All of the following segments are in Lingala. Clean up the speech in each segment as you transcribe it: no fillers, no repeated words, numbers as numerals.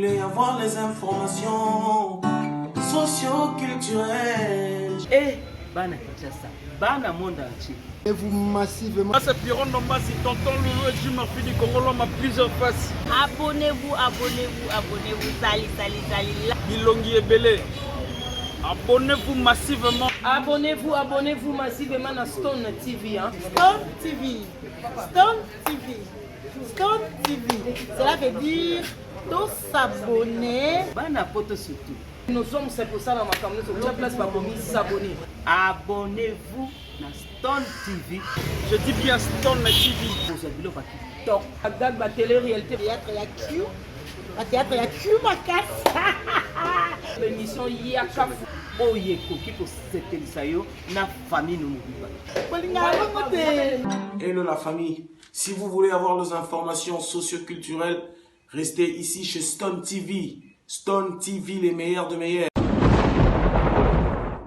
voulez avoir les informations socio-culturelles, Eh, bana Kinshasa, bana monde entier. Et vous massivement. C'est Pierrot Ndombasi, tonton Loulou et Jim Murphy du Congo, l'homme à plusieurs faces. Abonnez-vous, abonnez-vous, abonnez-vous. Sali, sali, sali. Bilongi Ebele. Abonnez-vous massivement. Abonnez-vous, abonnez-vous massivement à Stone TV. Hein. Stone TV. Stone TV. Stone TV. Cela veut dire tous s'abonner. Bana poto surtout. Nous sommes, c'est pour ça, dans ma caméra, sur place, pas commis, s'abonner. Abonnez-vous na Stone TV. Je dis bien Stone TV. Kozwa biloko ya kitoko. Bagdad, ba télé-réalité. Théâtre ya Q. Ba théâtre ya Q makasi. L'émission Yaka. Oyo ekoki kosepelisa yo na famille no mobimba. Bolingaka bongo te. Hello la famille, si vous voulez avoir les informations socioculturelles, restez ici chez Stone TV. Stone TV, les meilleurs de meilleurs.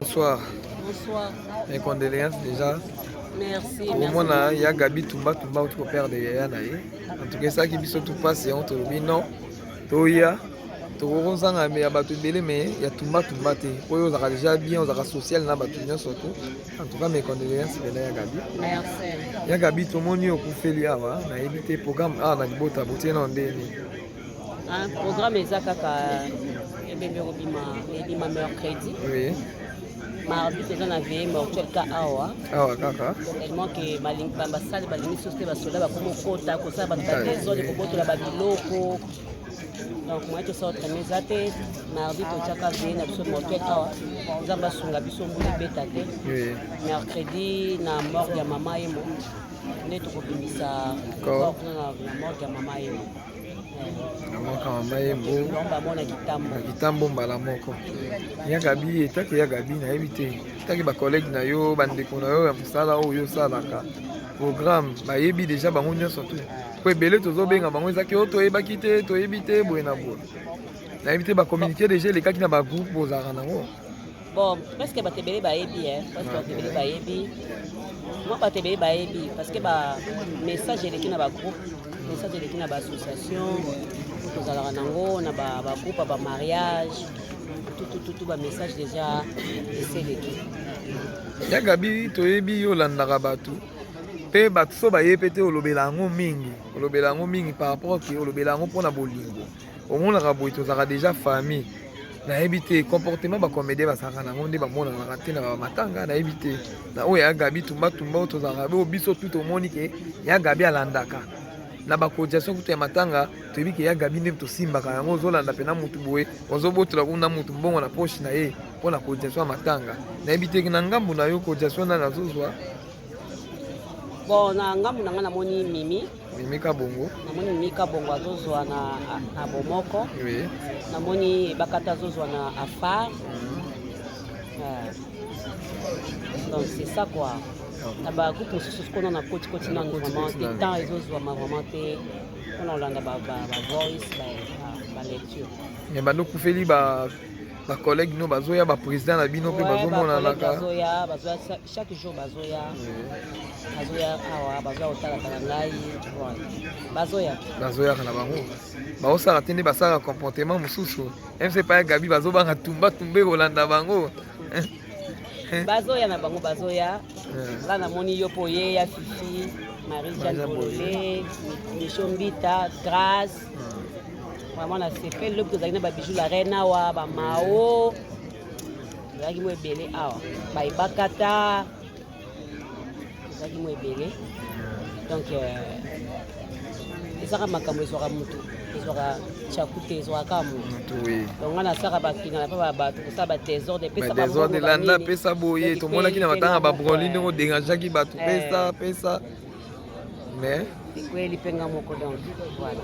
Bonsoir. Bonsoir. Mes condoléances déjà. Merci. Omona ya Gabi Tumba Tumba auti koperdre yaya na ye. En tout cas esalaki biso tout mpasi yango tolobi non toya tokoki kozanga ya bato ebele mais ya Tumba Tumba te po oyo ozalaka déjà bien, ozalaka social na bato nyonso to. En tout cas mes condoléances mpena ya Gabi. Merci. Ya Gabi, tomoni okufeli awa, nayebi te programme awa na libota botie na ndeni. Un programme eza kaka ebembe kobima, ebima mercredi. Mardi toza na veillée mortuaire ka awa. Awa kaka. Tellement que basali balingi susu te, basoda bakomi okota kosala bato badésordre, kobotola babiloko. Donc moyen tosala autrement eza te. Mardi totiaka veillée na biso mortuaire awa. Nzambe asunga biso, mbula ebeta te. Mercredi na morgue ya mama Yemo nde tokobimisa Corps. corps kuna na morgue ya mama Yemo. Na moko mama Yembo. Bamona kitambo. Na kitambo mbala moko. Ya Gabi, etake ya Gabi, nayebi te etake bacollègue na yo, bandeko na yo ya mosala oyo osalaka programme, bayebi déjà bango nyonso tu, po ebele tozobenga bango ezaki oyo toyebaki te, toyebi te boye na boye. Nayebi te bacommuniqué déjà elekaki na bagroupe bozalaka nango. Bon, presque bato ebele bayebi, presque bato ebele bayebi, mwa bato ebele bayebi, parce que ba message eleki na bagroupe, message eleki na baassociation tozalaka nango, na bagroupe ya bamariage, tutututu, bamessage déjà eseleki. Ya Gabi, toyebi yo olandaka bato mpe bato so baye mpe te, olobela yango mingi, olobela yango mingi par rapport ke olobela yango mpona bolingo. Omonaka boye, tozalaka déjà famille. Nayebi te comportement bacomédien bazalaka nango nde bamonanaka te na bamatanga. Nayebi te na oyo ya Gabi Tumba Tumba oyo tozalaka oyo biso tu tomoni ke ya Gabi alandaka na bacotisation kutu ya matanga. Toyebi ke ya Gabi nde tosimbaka yango, ozolanda mpena mutu boye, ozobotola kuna mutu mbongo na poche na ye mpo na cotisation ya matanga. Nayebi te na ngambu na yo cotisation nani azozwa. Bon, na ngambu na nga namoni Mimi. Mimi Kabongo. Namoni Mimi Kabongo azozwa na bomoko. Namoni Bakata azozwa na afar. Donc c'est ça quoi. Na bagroupe mosusu sikona na kotikoti nanu vraiment te, temps ezozwama vraiment te mpona kolanda bavoice, balecture. Me bando okufeli, bacollègue no bazoya, baprésident na bino mpe bazomonanaka. Bazoya, bazoya chaque jour, bazoya, bazoya awa, bazoya kotalaka na ngai, bazoya. Bazoyaka na bango, baosala te nde basalaka comportement mosusu mc pa ya Gabi, bazobanga Tumba Tumba ekolanda bango. Bazoya na bango, bazoya. Nga namoni yo mpo oye ya Fifi, Marie Jeanne Bolole, Micho Mbita, Grâce. Vraiment nasepeli. Lobi tozalaki na babijou la reine awa, bamao tozalaki mo ebele awa, baebakata tozalaki mo ebele. Donc ezaka makambo ezwaka motu, ezwaka tyaku te, ezwaka kaka motu. Donc nga nasalaka bakina na mpe bato kosala badésordre. Badésordre elanda, pesa boye. Tomonaki na matanga babroli ndenge odérangeaki bato, pesa pesa, mais ekweli mpe nga moko. Donc voilà.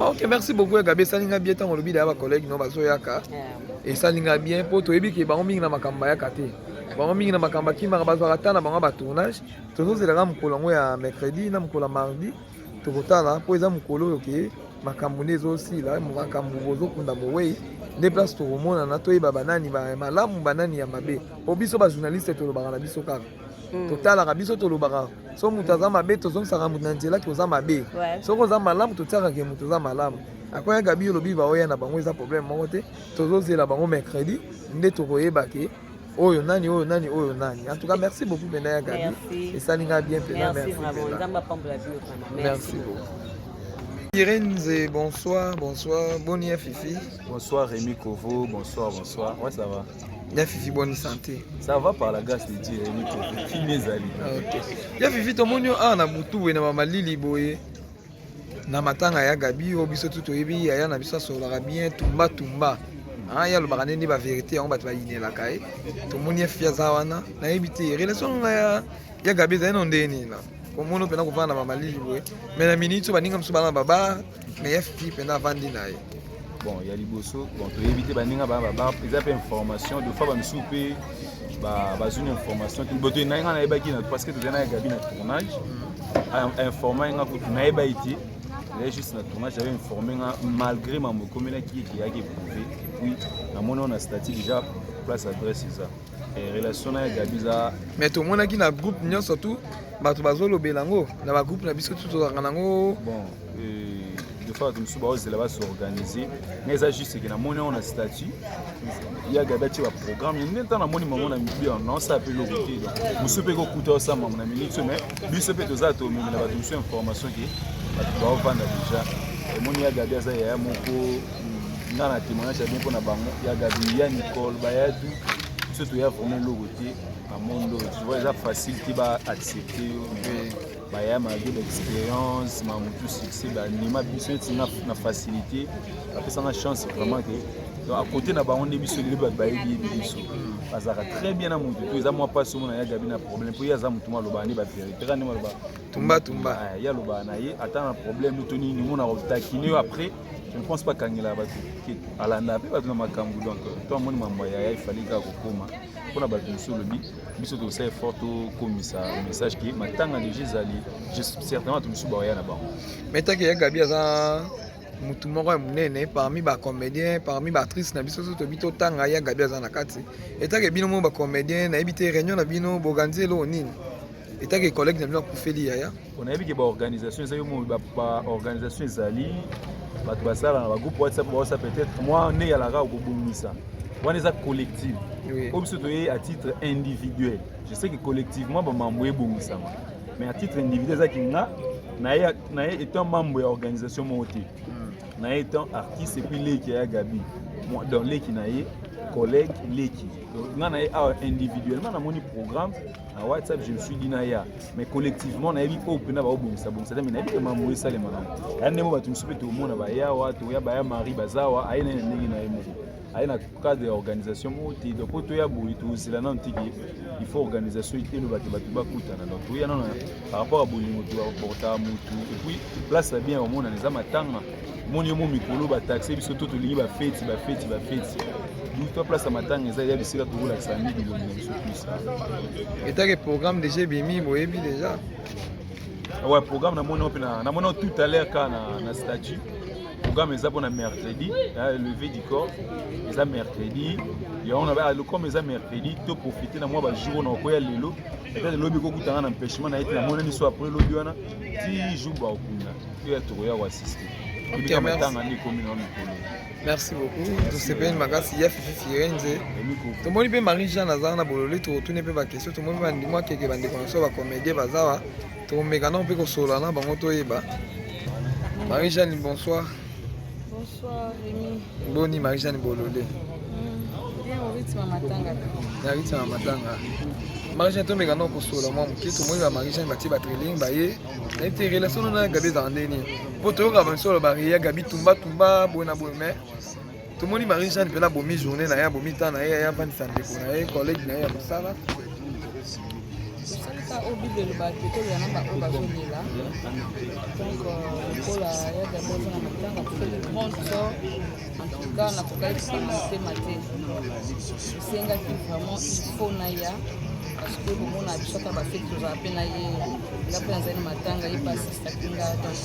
Ok, merci beaucoup ya Gabi. Esalinga bien ntango olobi daya bacollègue no bazoyaka, esalinga bien mpo toyebi ke bango mingi na makambo bayaka te, bango mingi na makambo bakimaka, bazwaka ta na bango batournage. Tozozelaka mokolo yango ya mercredi na mokolo ya mardi, tokotala mpo eza mokolo oyo ke makambo nde ezosila, makambo bozokunda mowei nde place tokomonana, toyeba banani malamu, banani ya mabe, po biso bajournaliste tolobaka na biso kaka. Totalaka biso, tolobaka so moto aza mabe, tozongisaka moto na nzela ke oza mabe. Soki oza malamu, totiaka ke moto oza malamu. Akoya Gabi, olobi baoya na bango, eza problème moko te. Tozozela bango mercredi nde tokoyeba ke oyo nani, oyo nani, oyo nani. En tout cas, merci beaucoup mpena ya Gabi, esali nga bien mpena. Merci vraiment, Nzambe apambola bino vraiment. Merci beaucoup. Irenze, bonsoir, bonsoir. Boni ya Fifi? Bonsoir Rémi Kovo, bonsoir, bonsoir. Ouais, ça va. Ya Fifi, bonne santé? Ça va par la grâce de Dieu, Rémi Kovo. Qui mes alliés. Ok. Ya Fifi, tomoni yo awa na butu boye na bamalili boye na matanga ya Gabi oyo biso tu toyebi. Yaya na biso asololaka bien, tumba tumba. Ah, ye alobaka ndenge bavérité yango bato bayinelaka ye. Tomoni ye Fifi aza wana, nayebi te relation nga ya Gabi ezali no ndenge nini na komona mpena kovanda na bamalili boye, mais na miniti oyo baninga mosusu bana na babar, mais ya Fifi mpena avandi na ye. Bon, ya liboso, bon, toyebi te baninga bana babar, eza mpe information. De fois bamisusu mpe bazwi na information te. Boto na nga nayebaki na parce que tozali na ya Gabi na tournage, informa nga kutu nayebaki te. Ezali juste na tournage, j'avais informé nga malgré mambo ekomelaki eke eyaki éprouvé. Et puis namoni oyo na statut déjà, place adresse eza relation na ya Gabi eza. Mais tomonaki na groupe nyonso tu bato bazolobela yango na bagroupe na biso tu tozalaka nango. Bon, des fois bato mosusu baozela bas'organiser. Nga eza juste ke namoni yango na statut ya Gabi, atie baprogramme nde ntango namoni mango na mibi naosala mpe eloko te. Donc mosusu mpe kokuta osala mambo na minute, mais biso mpe toza tomemela bato mosusu information ke bato baovanda déjà. Omoni, ya Gabi aza yaya moko, nga na témoignage ya bien mpona bango. Ya Gabi, ya Nicole, baya tu biso toya vraiment eloko te na monde oyo. Tu vois, eza facile te baaccepte yo, mais baya malgré baexpérience mamutu succès bandima biso neti na facilité, bapesanga chance vraiment ke donc à côté na bango nde biso lelo bato bayebi yebi biso, bazalaka très bien na motu to eza mwa mpasi. Omona ya Gabi na problème mpo ye aza motu mo alobaka nde bavérité kaka nde maloba. Tumba tumba. Ye alobaka na ye ata na problème to nini, omona kotakine yo. Après, je ne pense pas kangela bato, alanda mpe bato na makambo. Donc to amoni mambo ya yaya, ifali kaka kokóma mpona bato mosusu. Olobi biso tosala effort tokomisa message ke matanga deja ezali, certainement bato mosusu bawaya na bango. Mais taki ya Gabi aza mutu moko ya monene parmi bacomédien, parmi baactrice na biso. So tobi totanga, ya Gabi aza na kati. Etake bino mo bacomédien, nayebi te réunion na bino boorganize eloko nini etake collègue na bino akufeli yaya? Nayebi ke baorganisation eza yo mo, baorganisation ezali, bato basala na bagroupe WhatsApp, baosa peut-être moi nde eyalaka kobongisa wana eza collective. Oyo biso toye à titre individuel. Je sais que collectivement bamambo ebongisama, mais à titre individuel ezaki nga naye étant membre ya organisation moko te, naye étant artiste et puis leki ya Gabi, donc leki na ye, collègue, leki. Donc nga na ye awa individuellement namoni programme na WhatsApp, je me suis dit naya. Mais collectivement nayebi oyo mpena baobongisa bongisa te, mais nayebi ke mambo esalema nango ya ndenge bato mosusu mpe tomona bayawa toya baya Marie bazawa aye naye na ndenge na ye moko, aye na cadre ya organisation moko te. Donc po toya boye, tozela nano tiki il faut organisation elobaki bato bakutana. Donc toya nano par rapport à bolingo toaportaka motu et puis place ya bien omonana eza matanga. Omoni yo mo mikolo bataxe biso to tolingi bafeti bafeti bafeti to place ya matanga eza ya bisika tokolakisa nde bilongi na biso plus. Etake programme déjà ebimi, boyebi déjà? Ouais, programme namoni mpe namoni tout à l'heure kaka na statut. Programme eza mpona mercredi, levée du corps eza mercredi. Yango comme eza mercredi, to profite na mwa bajour na okoya lelo, peut-être lobi kokutanga na empêchement na ye te. Namonani so après lobi wana ti jour bakokunda oyo tokoya koassiste ebika matanga nde ekomi na mikolo. Merci beaucoup, tosepeli makasi ya Fifi Firenze. Tomoni mpe Marie Jeanne aza na bololi, tokotuni mpe baquestion. Tomoni mpe bandimo akeke, bandeko na biso bacomédien bazawa, tokomeka nao mpe kosolola na bango toyeba. Marie Jeanne, bonsoir. Bonsoir Rémi. Boni Marie Jeanne Bolole? Bien, au rythme ya matanga. Na rythme ya matanga. Marie Jeanne, tomeka nao kosolola mwa moke. Tomoni ba Marie Jeanne batie batrailing baye, nayebi te relation no na Gabi ezala ndeni, mpo toyoka bamisolo bareya Gabi tumba tumba boye na boye. Mais tomoni Marie Jeanne mpena abomi journée na ye, abomi temps na ye, aya avandisa ndeko na ye, collègue na ye ya mosala. Tosalika oyo Bible elobaka te, tolela na baoyo bazolela. Donc lokola ya Gabi aza na matanga, tofeli grande sœur. En tout cas nakokaki kokanga motema te, esengaki vraiment il faut naya, parce que komona biso ata bafeti tozala mpe na ye. Nga mpe nazali na matanga, ye mpe asistaki nga. Donc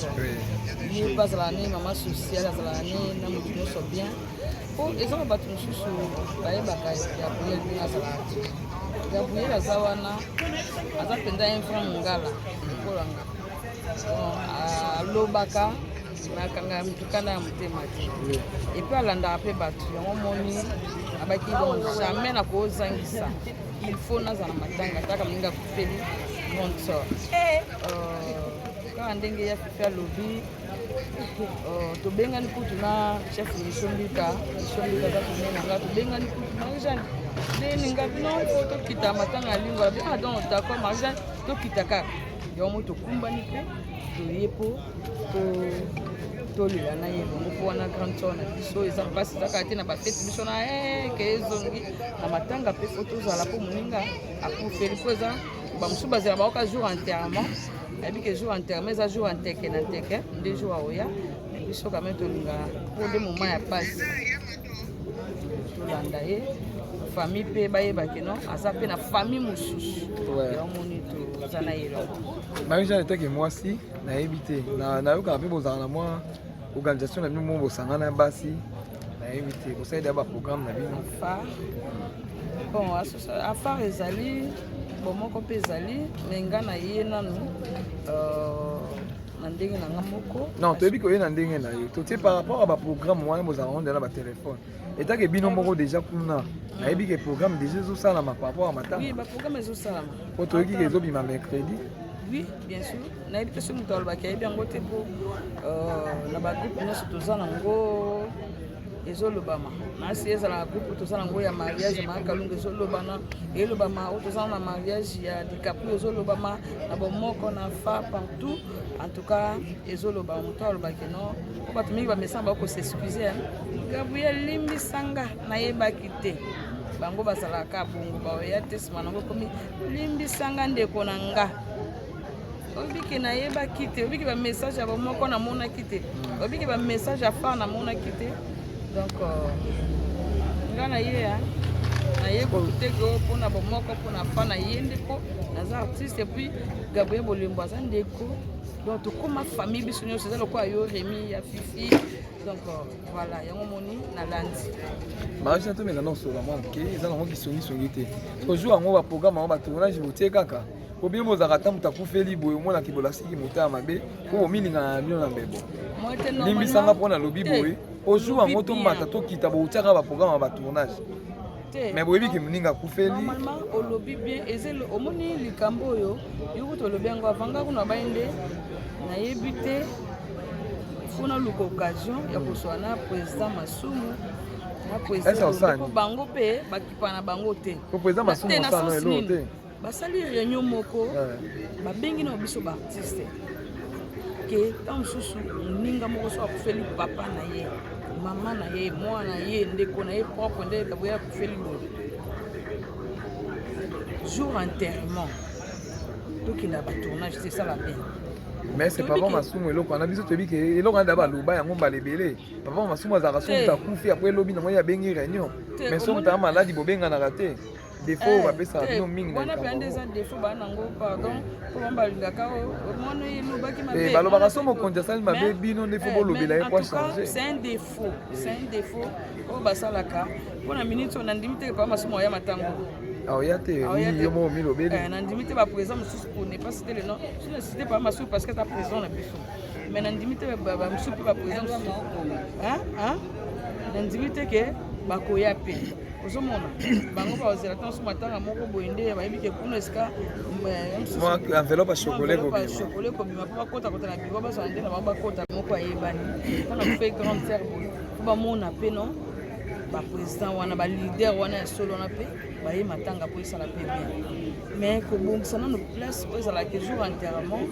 ye mpe azalaka ne mama sociale, azalaka ne na moto nyonso bien. Mpo eza na bato mosusu bayebaka Gabriel ndenge azalaka te. Gabriel aza wana, aza mpenza un vrai mongala lokola nga. Alobaka nakanga motu kanda ya motema te, et puis alandaka mpe bato yango. Moni abaki, donc jamais nakozangisa, il faut nazala matanga taka moninga akufeli grande sœur. Kaka ndenge ya Fifi alobi, tobengani kutu na chef Miso Mbika. Miso Mbika aza pembeni na nga. Tobengani kutu Marie Jeanne ndeni nga bino po tokita matanga ya lingo. Abi: "Ah, donc d'accord, Marie Jeanne, tokita kaka." Yango moi tokumbani mpe toye mpo tolela na ye elongo, mpo wana grande sœur na biso. Eza mpasi, eza kaka te na bafeti biso na ke ezongi na matanga mpe fo tozala, mpo moninga akufeli. Mpo eza bamosusu bazela baoka jour enterrement, nayebi ke jour enterrement eza jour ya nteke na nteke nde jour aoya. Biso quand même tolinga mpo nde moment ya pasi tolanda ye, famille mpe bayeba ke non, aza mpe na famille mosusu. Yango moni toza na ye elongo. Marie Jeanne, etake mwasi, nayebi te, nayokaka mpe bozala na mwa organisation na bino mo bosangana basi, nayebi te, bosaleli baprogramme na bino. Afar, bon, afar ezali bomoko mpe ezali, me nga na ye nanu na ndenge na nga moko. Non, toyebi koye na ndenge na ye totie par rapport à baprogramme wana bozalaka ngo na batelefone. Etake bino moko déjà kuna, nayebi ke programme déjà ezosalama par rapport à matanga. Oui, baprogramme ezosalama. Po toyoki ke ezobima mercredi. Oui, bien sûr. Nayebi te soki moto alobaki ayebi yango te, mpo na bagroupe nyonso toza nango ezolobama. Nasi ezala na groupe toza nango ya mariage ya Makalunga, ezolobana, elobama. Oyo toza na mariage ya Dicaprio, ezolobama na bomoko na fa partout. En tout cas ezolobama. Moto alobaki non, mpo bato mingi bamesana bakos'excuser: "Gabriel, limbisanga, nayebaki te." Bango bazalaka bongo, baoya te. Nsima nango ekomi: "Limbisanga, ndeko na nga, oyebiki nayebaki te, oyebiki bamessage ya bomoko namonaki te, oyebiki bamessage ya phare namonaki te." Donc nga na ye naye kutu te ke mpona bomoko, mpona fa na ye nde, mpo naza artiste et puis Gabriel Bolembo aza ndeko. Donc tokóma famille biso nyonso, eza lokola yo Remi, ya Fifi. Donc voilà, yango moni nalandi. Marie, tomeka na osola mwa moke. Eza nango kisongisongi te. Kozwa yango baprogramme yango, batournage botie kaka po bino bozalaka, ata moto akufeli boye, omonaki bolasiki moto ya mabe mpo bomilingana na bino na mbebo. Limbisanga mpo nalobi boye. Ozwa yango, tomata tokita, botiaka baprogramme ya batournage, mais boyebi ke moninga akufeli. Normalement olobi bien. Eza omoni likambo oyo yokuti olobi yango avanga kuna bai nde nayebi te. Fo naluka occasion ya kozwa na président Masumu, na président, po bango mpe bakipa na bango te. Président Masumu osala eloko te. Basali réunion moko, babengi na biso baartiste ke ntango mosusu moninga moko so akufeli papa na ye, mama na ye, mwana na ye, ndeko na ye propre, nde Gabriel akufeli boye, jour enterrement tokenda batournage te, esala bien. Mais c'est papa Masumu eloko wana biso toyebi ke eloko wana da baloba yango mbala ebele. Papa Masumu azalaka so moto akufi, apres elobi nango ye abengi réunion, mais so moto aya maladi, bobenganaka te. Défaut oyo bapesaka bino mingi. Wana mpe nde eza défaut baa nango, pardon, mpo bango balingaka omona elobaki mabe. Balobaka so mokonzi asali mabe, bino nde fo bolobela ye po changer. C'est un défaut, c'est un défaut oyo basalaka. Mpo na minute oyo nandimi te papa Masumu aya matango. Aoya te, yo moko milobeli. Nandimi te baprésident mosusu, pour ne pas citer le nom, so na cité papa Masumu parce que aza président na biso, mais nandimi te bamosusu mpe baprésident mosusu, nandimi te ke bakoya mpe. Ozomona bango bazela ntango so matanga moko boye nde bayebi ke kuna esika enveloppe ya chocolat. Chocolat ekobima mpo bakotakota na biro, bazala nde na bango bakota moko ayebani ntanga kufa grande sœur boye, mpo bamona mpe non, baprésident wana, baleader wana ya solo wana mpe baye matanga mpo esala mpe bien. Mais kobongisa nano place oyo ezalaka jour enterrement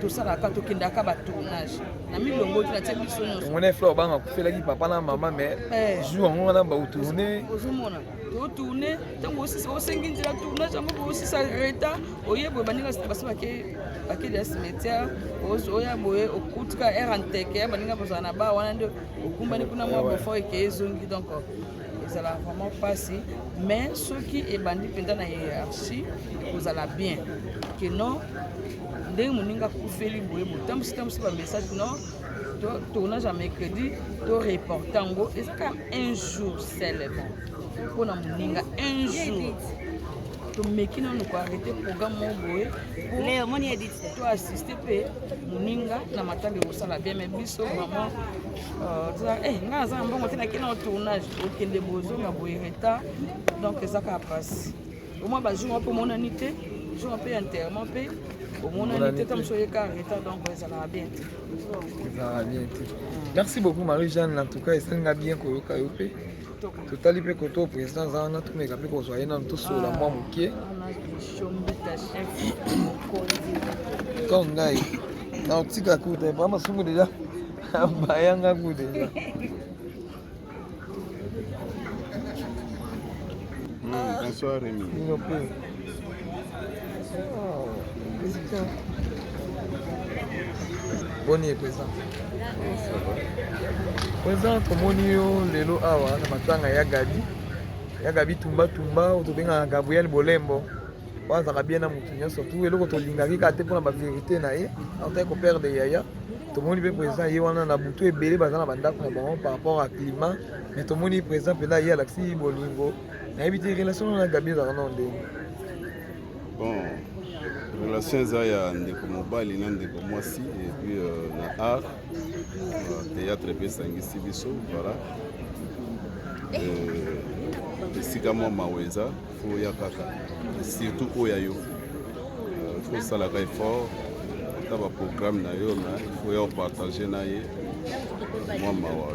tosalaka, tokendaka batournage na milongo te, natie biso nyonso. Omona Fleur banga akufelaki papa na mama, mais jour yango wana baotourne. Ozomona totourne ntango osengi nzela tournage yango boye, osisa retard, oye boye, baninga basi bakeli ya cimetière, oya boye, okutika aire anteke ya baninga bozala na ba wana nde okumbani kuna mwa bofo eke ezongi. Donc ezala vraiment mpasi, mais soki ebandi mpenza na hiérarchie, ekozala bien ke non, ndenge moninga akufeli boye, botambwisi tambwisi bamessage non. Tournage ya mercredi to reporte yango, eza kaka un jour seulement mpona moninga, un jour tomeki nanu koarrete programme moko boye to assiste mpe moninga na matanga, ekosala bien. Mais biso vraiment ngai naza na mbongo te, nakei na tournage, okende bozonga boye retard, donc eza kaka mpasi. Omwa bajour mpe omonani te, jour mpe enterrement mpe omonani te, ta mosu oyeka retard, donc ezalaka bien te. Ezalaka bien te. Merci beaucoup, Marie Jeanne. En tout cas, esalinga bien koyoka yo mpe. Totali mpe koto président aza wana, tomeka mpe kozwa ye nanu, tosolola mwa moke. To ngai naotika kuta pa masumu deja bayanga ku deja. Bonsoir Rémi. Bino mpe. Oh, président. Boni président? Président, tomoni yo lelo awa na matanga ya Gabi, ya Gabi Tumbatumba oyo tobengaka Gabriel Bolembo, oyo azalaka bien na motu nyonso. Tu eloko tolingaki kaka te mpona bavérité na ye, autaki koperdre yaya. Tomoni mpe président ye wana na butu, ebele baza na bandako na bango par rapport à climat, mais tomoni président mpenza ye alakisi bolingo. Nayebi te, relation na Gabi ezalaka nao ndenge? Bon, relation eza ya ndeko mobali na ndeko mwasi, et puis na art théâtre mpe esangisi biso. Voilà, esika mwa mawa eza, fo oya kaka, surtout oyo ya yo, fo osalaka effort ata baprogramme na yo, mais fo ya opartage na ye mwa mawa.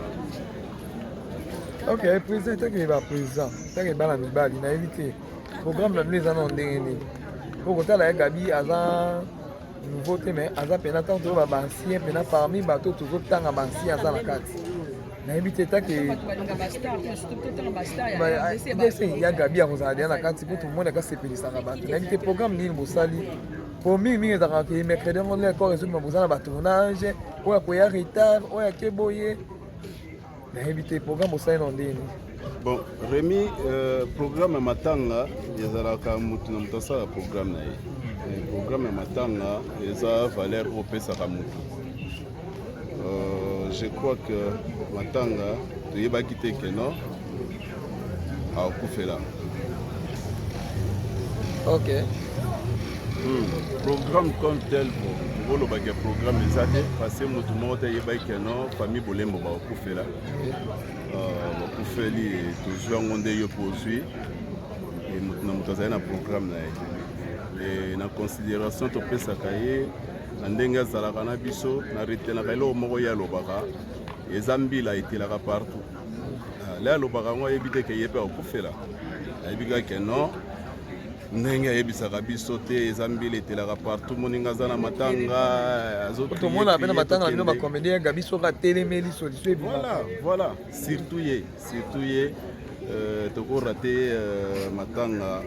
Ok, président, etaki baprésident, etaki bana mibali, nayebi te programme na bino eza nao ndenge nini, po kotala ye Gabi aza nouveau te, mais aza mpena ntango toyoba baancien mpena parmi bato tozotanga baancien, aza na kati. Nayebi te take ya Gabi akozala deya na kati, po tomoni akasepelisaka bato. Nayebi te programme nini bosali, po mingimingi ezalaka ke mercredi yango nde corps ezobima, boza na batournage, oyo akoya retard, oyo ake boye. Nayebi te programme bosali na ndenge nini. Bon Rémi, programme ya matanga ezalaka motu na moto asala programme na ye. Programme ya matanga eza valeur oyo opesaka motu. Je crois que matanga toyebaki te ke non, akufela. Ok. Programme comme tel, bon, tokolobaki ya programme eza te, parce que motu moko te ayebaki ke non, famille Bolembo bakokufela. Bakufeli, tozwi yango nde yo mpo ozwi motu na moto azali na programme na ye. E na considération topesaka ye na ndenge azalaka na biso, na retenaka eloko moko ye alobaka, eza mbila etelaka partout. Le alobaka yango, ayebi te ke ye mpe akokufela, ayebi kaka ke non, ndenge ayebisaka biso te, eza mbila etelaka partout, moninga aza na matanga. Tomona mpe na matanga na bino bacomédien, ya Gabi soki atelemeli solution ebimaka. Voilà, surtout ye, surtout ye, tokorate matanga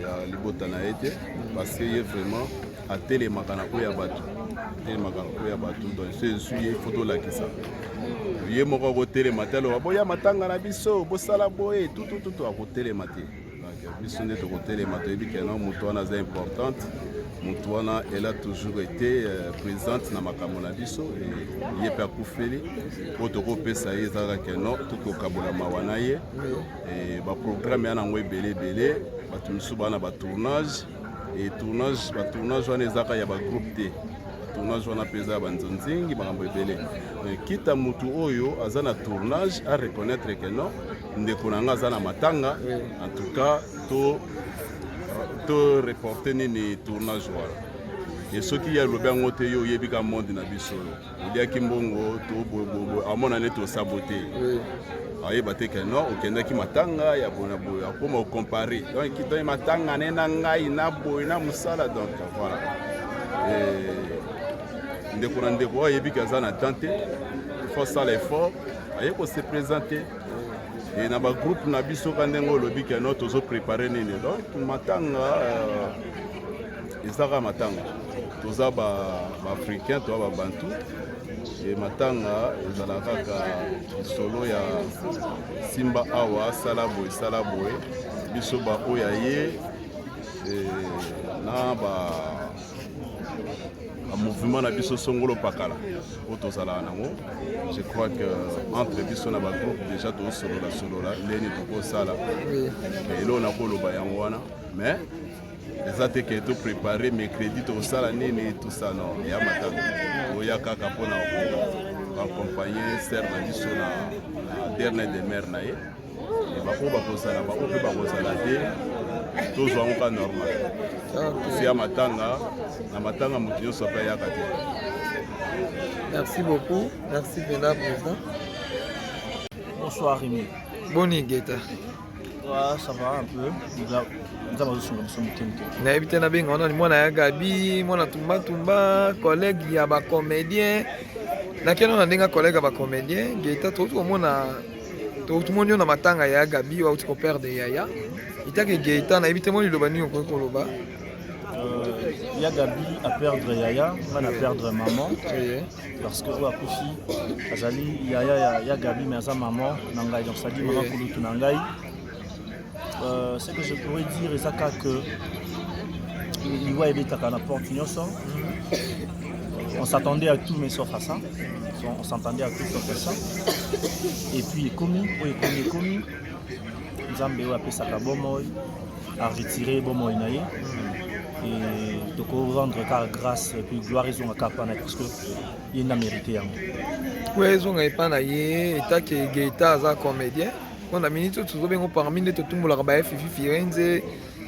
ya libota na ye te, parce que ye vraiment atelemaka na oyo ya bato, atelemaka na oyo ya bato. Donc so ezwi ye, fo tolakisa ye moko akotelema te, aloba boya matanga na biso, bosala boye tutututu, akotelema te. Donc biso nde tokotelema. Toyebi ke no, moto wana aza importante, moto wana elle a toujours été présente na makambo na biso. Ye mpe akufeli, oyo tokopesa ye ezalaka ke no, tokokabola mawa na ye. Baprogramme ya nango ebele ebele, bato misusu baa na batournage, e tournage, batournage wana ezaka ya bagroupe te, tournage wana mpe eza ya banzonzingi, makambo ebele. Kita motu oyo aza na tournage a reconnaître ke non, ndeko na nga aza na matanga, en tout cas to reporte nini tournage wana. E soki ye alobi yango te, yo oyebi ka monde na biso oyo, oliaki mbongo to boyeboye, amona neti osabote, ayeba te ke non, okendaki matanga ya boye na boye, akoma ocompare donc kitoi matanga ne na ngai na boye na mosala. Donc voilà, ndeko na ndeko oyo ayebi ke aza na temps te, il faut asala effort, aye kose présenter e na bagroupe na biso ka ndenge olobi ke no, tozoprépare nini. Donc matanga eza kaka matanga, toza baafricain, toza babantu, e matanga ezala kaka lisolo ya simba awa, sala boye, sala boye. Biso baoyo aye na ba Bamouvement na biso songolo pakala oyo tozalaka nango, je crois que entre biso na bagroupe déjà tosolola solola ndeni tokosala eloko nakoloba yango wana. Mais eza te ke toprépare mercredi tokosala nini, tout ça, non. Ya matanga, toya kaka mpona koaccompagne sœur na biso na dernière demeure na ye. Baoyo bakozala, baoyo mpe bakozala te, tozwa yango ka normal. Si ya matanga, na matanga moto nyonso ape ayaka te. Merci beaucoup, merci mpenza, président. Bonsoir Rémi. Boni Geta? Ouais, ça va un peu. Nzambe azosunga biso moke moke. Nayebi te nabenga wana ni mwana ya Gabi, mwana tumbatumba, collègue ya bacomédien. Nakende na ndenge collègue ya bacomédien. Geta, touti komona, tomoni yo na matanga ya Gabi oyo auti koperdre yaya. Itake Geta, nayebi te mo liloba nini okoki koloba. Ya Gabi a perdre yaya, nga na perdre maman. Parce que oyo akufi azali yaya ya Gabi, mais aza maman na ngai, donc c'est-à-dire maman kulutu na ngai. Ce que je pourrais dire eza kaka liwa ebetaka na porte nyonso. On s'attendait à tout mais sauf à ça. On s'attendait à tout sauf à ça. Et puis ekomi oyo ekomi, ekomi. Nzambe oyo apesaka bomoi aretire bomoi na ye et tokorendre kaka grâce et puis gloire ezonga kaka pana, parce que ye nde amérité yango. Po ezonga epa na ye. Etake Geita aza comédien, mpo na miniti oyo tozobengo parmi nde totumbolaka ba Fifi Firenze,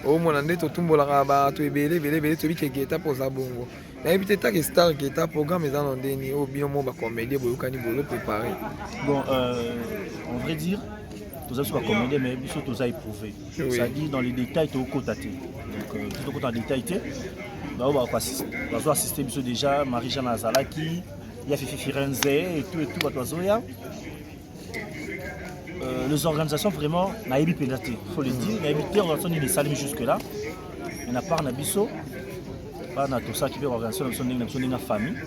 omona nde totumbolaka bato ebele ebele ebele. Toyebi ke Geita mpo oza bongo. Nayebi te, take star Geita, programme eza na ndeni oyo bino mo bacomédien boyokani bozo préparé? Bon, en vrai dire, toza biso bacomédien, mais biso toza éprouvé, c'est-à-dire dans les détails tokota te. Donc biso tokota na détail te. Bao bazo assister biso déjà, Marie Jeanne azalaki, ya Fifi Firenze et tout et tout, bato bazoya. Les organisations, vraiment nayebi mpenza te, faut le dire, nayebi te organisation nini esalemi jusque là. Mais na part na biso bana, tosalaki mpe organisation na biso ndenge na biso, ndenge ya famille.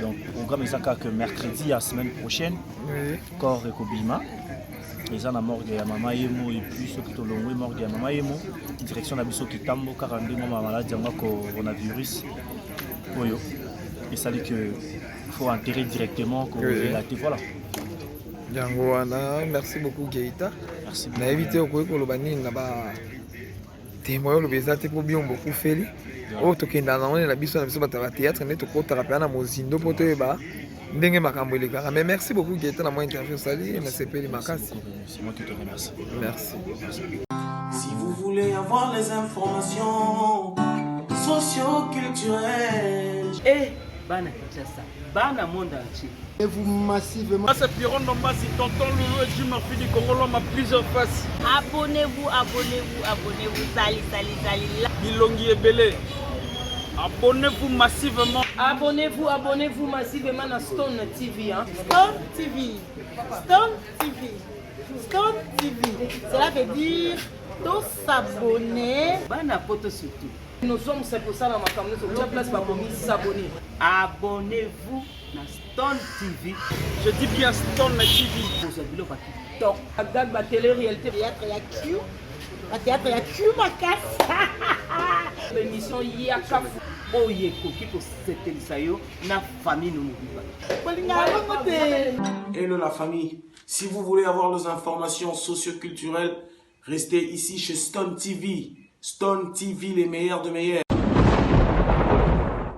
Donc programme eza kaka mercredi ya semaine prochaine, corps ekobima, eza na morgue ya mama Yemo. Et puis soki tolongwe morgue ya mama Yemo, direction na biso Kitambo, kaka ndenge mwa maladie yango ya coronavirus oyo esali que faut enterrer directement, kozela te, voilà. Yango wana. Merci beaucoup, Geita. Merci. Nayebi te okoki koloba nini na ba témoin. Oloba eza te mpo biombo okufeli oyo tokendaka nango nde na biso bato ya batéâtre nde tokotaka mpenza na mozindo mpo toyeba ndenge makambo elekaka. Mais merci beaucoup, Geita, na mwa interview osali, nasepeli makasi. C'est moi qui te remercie. Merci. Si vous voulez avoir les informations socio-culturelles, Eh, bana Kinshasa, bana monde entier. Et vous massivement. C'est Pierrot Ndombasi, tonton Loulou et Jim Murphy du Congo, l'homme à plusieurs faces. Abonnez-vous, abonnez-vous, abonnez-vous. Sali, sali, sali. Bilongi Ebele. Abonnez-vous massivement. Abonnez-vous, abonnez-vous massivement à Stone TV. Hein. Stone TV. Stone TV. Stone TV. Cela veut dire tous s'abonner. Bana poto surtout. Nous sommes, c'est pour ça na makambo nyonso tia place bakomi s'abonner. Abonnez-vous na Stone TV. Je dis bien Stone TV. Kozwa biloko ya kitoko. Bagag, batélé réalité. Théâtre ya Q. Théâtre ya Q makasi. Émission yakafu. Oyo ekoki kosepelisa yo na famille no mobimba. Bolingaka bongo te. Hello la famille. Si vous voulez avoir les informations socioculturelles, restez ici chez Stone TV. Stone TV, les meilleurs de meilleurs.